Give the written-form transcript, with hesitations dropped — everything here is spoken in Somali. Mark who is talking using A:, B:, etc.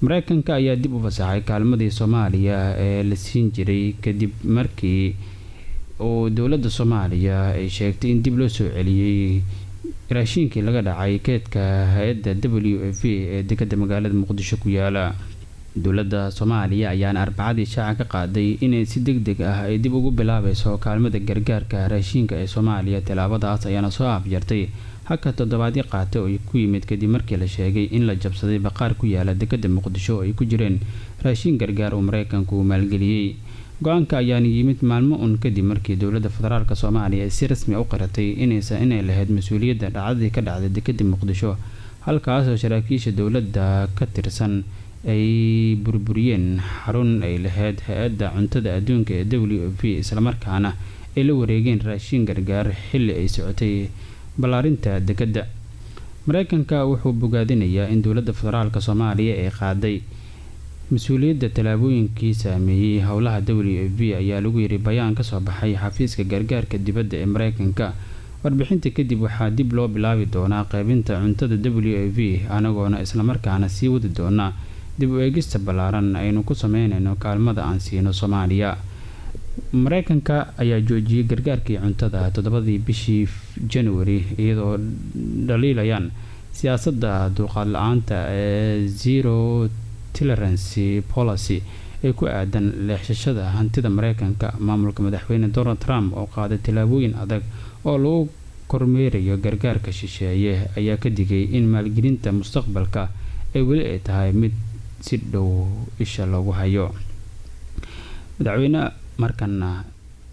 A: Mareykanka ayaa dib u fasaxay kaalmadii Soomaaliya ee la siin jiray, kadib markii uu dowladda Soomaaliya ay sheegtay in dib loo soo celiyey raashiinkii laga dhacay keedka hay-adda WFP ee dekada magaalada Muqdisho ku yaala. Dowladda Soomaaliya ayaana Arbacadii shaaca ka qaaday inay si deg deg ah ay dib ugu bilaabeyso kaalmada gargaarka raashiinka ee Soomaaliya. Tilaabadaas ayaana soo afjartay haka toddobaadyo qaatay oo ku yimid kadib markii la sheegay in la jabsaday baqaar ku yaala dekada Muqdisho oo ay ku jireen raashiin gargaar uu Mareykanku uu maalgeliyey. Go-aanka ayaana yimid maalmo un kadib markii dowladda federaalk Soomaaliya ay si rasmi u qiratay inaysa inay lahayd mas-uuliyadda dhacdadii ka dhacday dekada Muqdisho, halkaasoo saraakiisha dowladda ka tirsan ay burburiyeen xarun ay lahayd hay-adda cuntada adduunka ee WFP, islamarkaana ay la wareegeen raashiin gargaar xilli ay socotay ballaarinta dekadda. Mareykanka wuxuu bogaadinayaa in dowladda federaalk Soomaaliya ay qaaday mas-uuliyadda tallaabooyinkii saameeyey howlaha WFP, ayaa lagu yiri bayaan kasoo baxay xafiiska gargaarka dibadda ee Mareykanka. Warbixinta kadib waxaa dib loo bilaabi doonaa qeybinta cuntada WFP, anagoona islamarkaana sii wadi doona dib u eegista ballaaran aynu ku sameyneyno kaalmada aan siino Soomaaliya. Mareykanka ayaa joojiyey gargaarkii cuntada 7dii bishii January, iyadoo dhaliilayaan siyaasadda dulqaad la-aanta ee zero tolerance policy ee ku aadan leexshashada hantida Mareykanka. Maamulka madaxweyne Donald Trump oo qaaday tallaabooyin adag oo lagu kormeerayo gargaarka shisheeye ayaa ka digay in maalgelinta mustaqbalka ay weli ay tahay mid si dhow isha loogu hayo. Madaxweyne markana